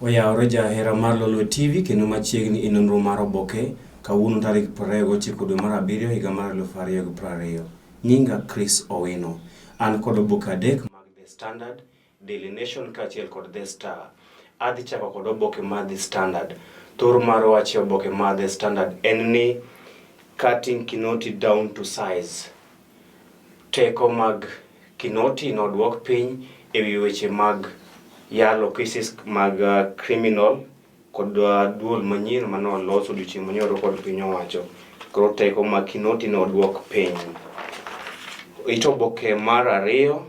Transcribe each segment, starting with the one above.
Oyawore jahera mar Lolwe TV kendo machiegni e nonro mar oboke kawuono tarik 29 dwe mar abiriyo higa mar 2020. Nyinga Chris Owino. An kod oboke adek mag The Standard, Daily Nation kaachiel kod The Star. Adhi chako kod oboke mar The Standard. Thor mar wach e oboke mar The Standard en ni cutting Kinoti down to size. Teko mag Kinoti nodwok piny e wi weche mag yalo cases mag criminal kod duol manyien mane olos odiochieng' manyoro kod piny owacho. Koro teko mag Kinoti nodwok piny. It oboke mar ariyo,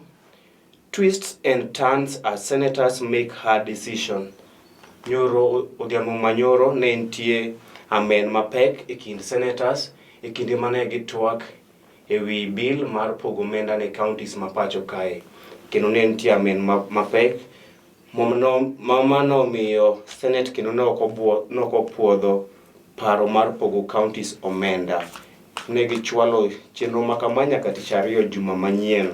twists and turns as senators make hard decision. Nyoro odhiambo manyoro ne nitie amen mapek e kind senators e kinde mane gitwak e wi bill mar pogo omenda ne counties ma pacho kae. Kendo ne nitie amen mapek ma mano omiyo Senate kendo ne ok opuodho paro mar pogo counties omenda. Ne gichwalo chenro ma kama nyaka tich ariyo juma manyien.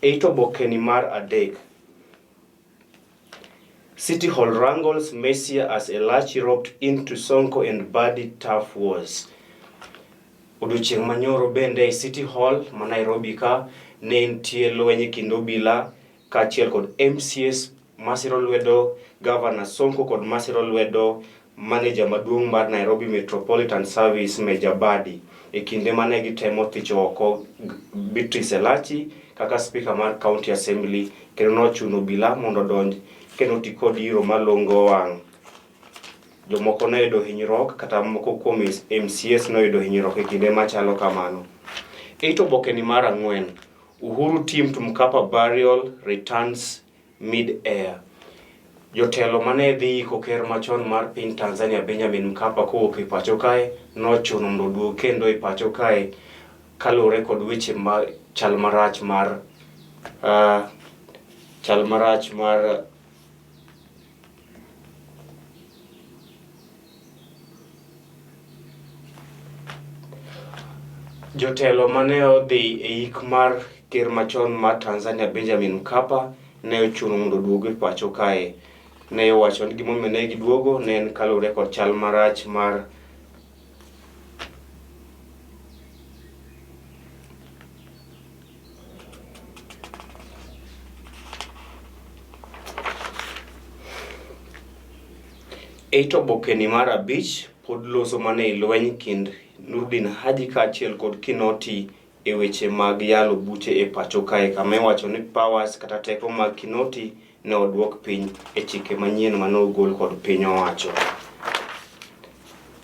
E it obokeni mar adek, City Hall wrangles messier as Elachi roped into Sonko and Badi turf wars. Odiochieng' manyoro bende e City Hall ma Nairobi ka ne nitie lweny e kind obila kaachiel kod MCAs masiro lwedo Gavana Sonko kod masiro lwedo maneja maduong' mar Nairobi Metropolitan Service Meja Badi e kinde mane gitemo thicho oko Beatrice Elachi kaka spika mar County Assembly kendo nochuno obila mondo odonj kendo oti kod iro malongo wang'. Jomoko noyudo hinyruok kata moko kuom MCAs noyudo hinyruok e kinde machalo kamano. It obokeni mar ang'wen, Uhuru team to Mkapa burial returns mid-air. Jotelo mane dhi iko ker machon mar piny Tanzania Benjamin Mkapa kowuok e pacho kae nochuno mondo oduog kendo e pacho kae kaluwore kod weche ma chal marach mar chal marach mar Jotelo mane odhi e yik mar ker machon mar Tanzania Benjamin Mkapa ne ochuno mondo oduog e pacho kae. Ne owacho ni gimomiyo ne giduogo ne en kaluwore kod chal marach mar It obokeni mar abich pod loso mana e lweny kind Nurdin Haji kaachiel kod Kinoti e weche mag yalo buche e pacho kae kama iwacho ni powers kata teko mag Kinoti ne oduok piny e chike manyien mane ogol kod piny owacho.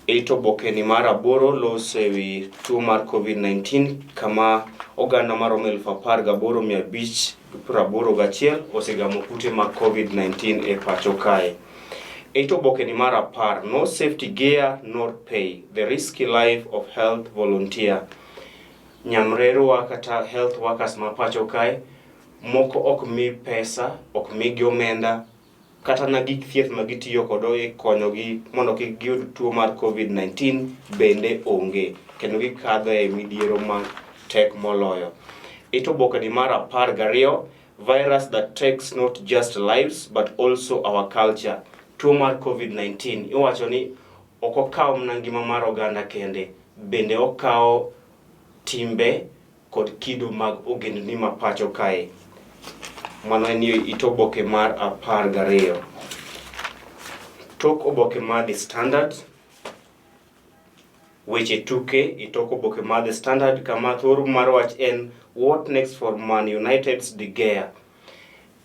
It obokeni mar aboro loso e wi tuo mar Covid-19 kama oganda maromo 18,581 osegamo kute mag Covid-19 e pacho kae. It obokeni mar apar, no safety gear nor pay, the risky life of health volunteer. Nyamrerwa kata health workers ma pacho kae moko ok mi pesa, ok migi omenda kata na gik thieth ma gitiyo kodo e konyogi mondo kik giyud tuo mar Covid-19 bende onge kendo gikadho e midhiero ma tek moloyo. It obokeni mar apar gariyo, virus that takes not just lives but also our culture. Tuo mar Covid-19 iwacho ni ok okawo mana ngima mar oganda kende, bende okawo timbe kod kido mag ogendni ma pacho kae. Mano en it oboke mar apar gariyo. Tok oboke mar The Standard, weche tuke e tok oboke mar The Standard kama thor mar wach en What next for Man United's De Gea.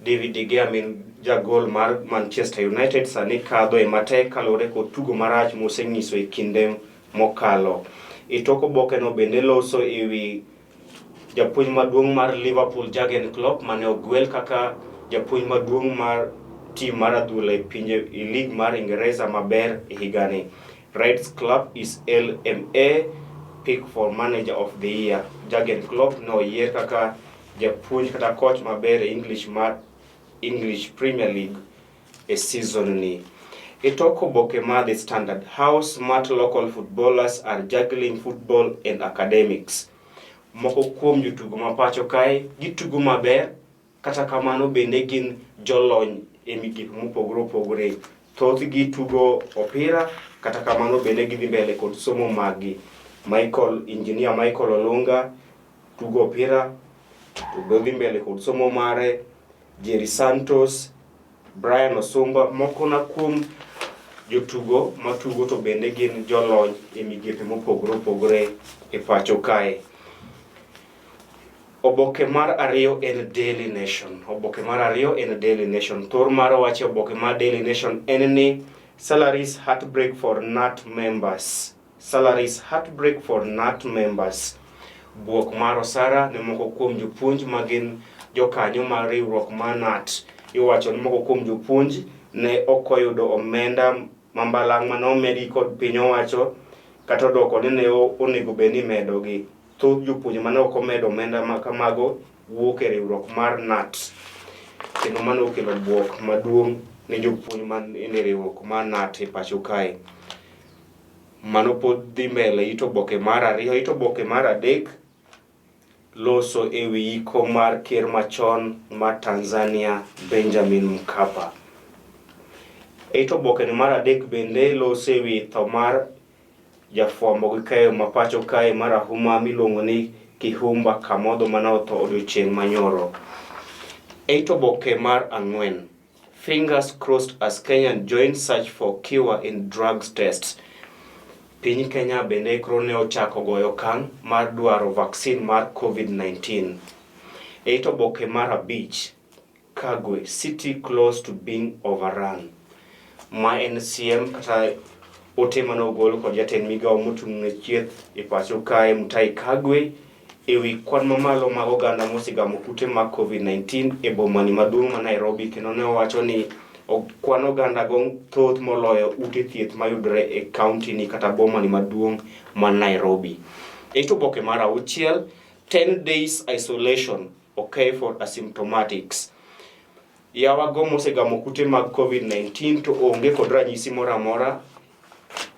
David De Gea min jagol mar Manchester United sani kadho e matek kaluwore kod tugo marach mosenyiso e kinde mokalo. E tok obokeno bende loso e wi japuonj maduong' mar Liverpool Jurgen Klopp mane ogwel kaka japuonj maduong' mar tim mar adhula e pinje e lig mar Ingereza maber e higani. Reds Club is LMA pick for manager of the year. Jurgen Klopp ne oyier kaka japuonj kata coach maber e English mar English Premier League e season ni. E tok oboke mar The Standard, how smart local footballers are juggling football and academics. Moko kuom jotugo ma pacho kae gitugo maber, kata kamano bende gin jolony e migepe mopogore opogore. Thothgi tugo opira, kata kamano bende gidhi mbele kod somo maggi. Michael, Engineer Michael Olunga tugo opira to be odhi mbele kod somo mare. Jerry Santos, Brian Osumba, moko na kuom jotugo matugo to bende gin jolony e migepe mopogore opogore e pacho kae. Oboke mar ariyo en Daily Nation. Oboke mar ariyo en Daily Nation. Thor mar wach e oboke mar Daily Nation en ni salaries heartbreak for KNUT members. Salaries heartbreak for KNUT members. Bwok mar osara ne moko kuom jopuonj ma gin jokanyo mar riwruok mar KNUT. Iwacho ni moko kuom jopuonj ne ok oyudo omenda ma mbalang' mane omedgi kod piny owacho kata odwoko ni ne onego bed ni imedogi. Thoth jopuonje mane ok omed omenda ma kamago wuok e riwruok mar KNUT kendo mano okelo bwok maduong' ne jopuonj man e riwruok mar KNUT e pacho kae. Mano pod dhi mbele it oboke mar ariyo. It oboke mar adek loso e wi yiko mar ker machon mar Tanzania Benjamin Mkapa. It oboke ni mar adek bende loso e wi tho mar Jafwambo gi keyo ma pacho kae marahuma miluongo ni Kihumba Kamodho mane otho odiochieng' manyoro. Eit oboke mar ang'wen. Fingers crossed as Kenyan join search for cure in drugs tests. Piny Kenya bende koro ne ochako goyo okang' mar dwaro vaccine mar COVID-19. Eit oboke mar abich. Kagwe, city close to being overrun. Ma en siem kata ote mane ogol kod jatend migawo mochung' ne thieth e pacho kae Mutahi Kagwe e wi kwan mamalo mag oganda mosegamo kute mag COVID-19 e bomani maduong' ma Nairobi kendo ne owacho ni kwan oganda go thoth moloyo ute thieth mayudore e kaunti ni kata bomani maduong' ma Nairobi. E oboke mar auchiel, 10 days isolation okay for asymptomatics. Yawa go mosegamo kute mag COVID-19 to onge kod ranyisi moro amora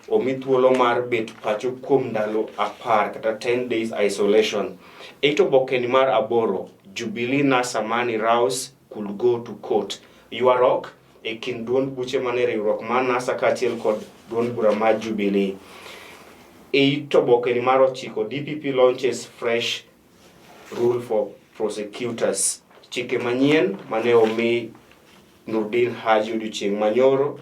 omi thuolo mar bet pacho kuom ndalo 10 kata 10 days isolation. Eit obokeni mar aboro, Jubilee NASA money rows could go to court. Ywaruok e kind duond buche mane riwruok mar NASA kaachiel kod duond bura mar Jubilee. Eit obokeni mar ochiko, DPP launches fresh rule for prosecutors. Chike manyien mane omi Nurdin Haji odiochieng' manyoro.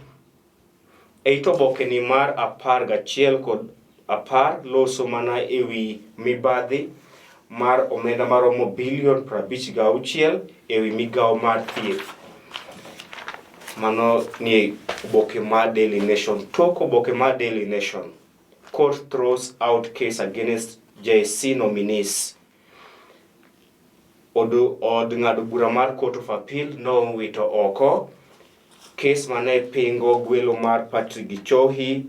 Eit obokeni mar 11 kod 10 loso mana e wi mibadhi mar omenda maromo bilion 56 e wi migawo mar thieth. Mano nie oboke mar Daily Nation. Tok oboke mar Daily Nation. Court throws out case against JSC nominees. Od, od ng'ado bura mar Court of Appeal nowito oko kes mane pingo gwelo mar Patrick Gichohi,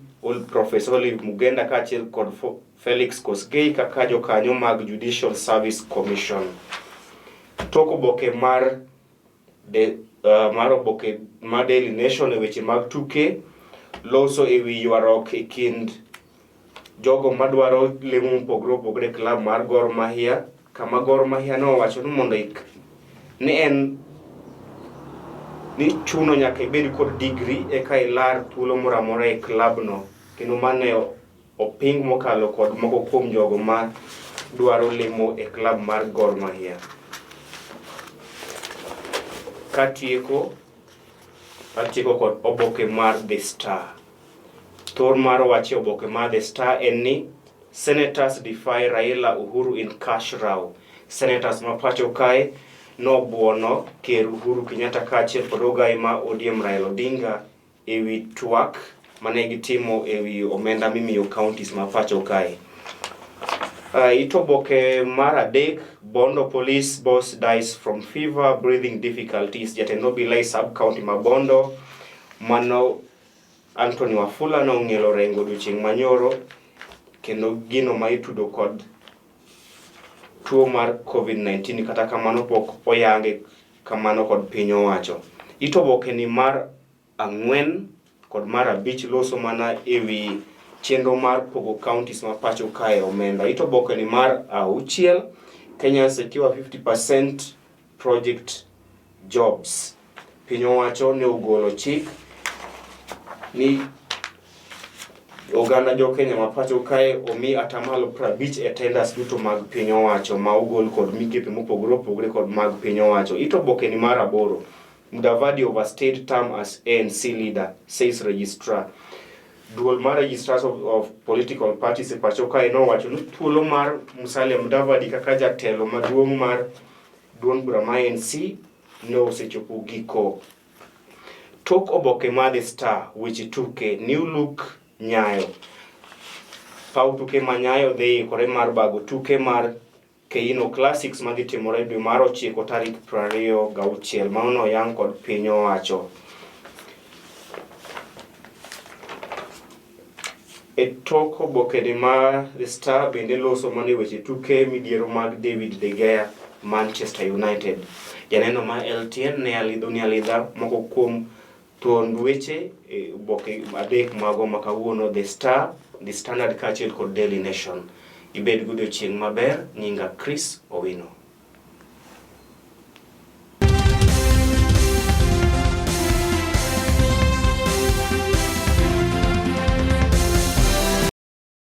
Professor Olive Mugenda kaachiel kod Felix Kosgei kaka jokanyo mag Judicial Service Commission. Tok oboke mar de, mar oboke mar Daily Nation e weche mag tuke loso e wi ywaruok e kind jogo madwaro lemo mopogore opogore e klab mar Gor Mahia kama Gor Mahia nowacho ni mondo ik ni en ni chuno nyaka ibed kod digri eka ilar thuolo moro amora e klabno kendo mane oping mokalo kod moko kuom jogo ma dwaro lemo e klab mar Gor Mahia. Katieko, atieko kod oboke mar The Star. Thor mar wach e oboke mar The Star en ni Senators defy Raila Uhuru in cash row. Senators ma pacho kae nobuono Ker Uhuru Kenyatta kaachiel kod ogai ma ODM Raila Odinga e wi twak mane gitimo e wi omenda mimiyo counties ma pacho kae. It oboke mar adek, Bondo Police boss dies from fever, breathing difficulties. Jatend obila e sub county ma Bondo mano Anthony Wafula nong'ielo rengo odiochieng' manyoro kendo gino ma itudo kod tuo mar COVID-19 kata kamano pok oyange kamano kod piny owacho. It oboke ni mar ang'wen kod mar abich loso mana e wi chenro mar pogo counties ma pacho kae omenda. It oboke ni mar auchiel, Kenya secure 50% project jobs. Piny owacho ne ogolo chik ni oganda jo Kenya ma pacho kae omi atamalo 50 e tenders duto mag piny owacho ma ogol kod migepe mopogore opogore kod mag piny owacho. Ito oboke ni mar aboro. Mudavadi overstayed term as ANC leader, says registrar. Duol mar registrars of political parties e pacho kae nowacho ni thuolo mar Musalia Mudavadi kaka jatelo maduong' mar duond bura mar ANC ne osechopo giko. Tok oboke mar The Star, weche tuke, New Look Nyayo. Paw tuke ma Nyayo dhi ikore mar bago tuke mar Keino Classics madhi timore dwe mar ochiko tarik 26. Mano noyang kod piny owacho. E tok obokene mar The Star bende loso mana e weche tuke midhiero mag David De Gea, Manchester United. Janeno ma LTN ne alidhoni alidha moko kuom thuond weche e oboke adek mago ma kawuono The Star, The Standard kaachiel kod Daily Nation. Ibed godiochieng' maber, nyinga Chris Owino.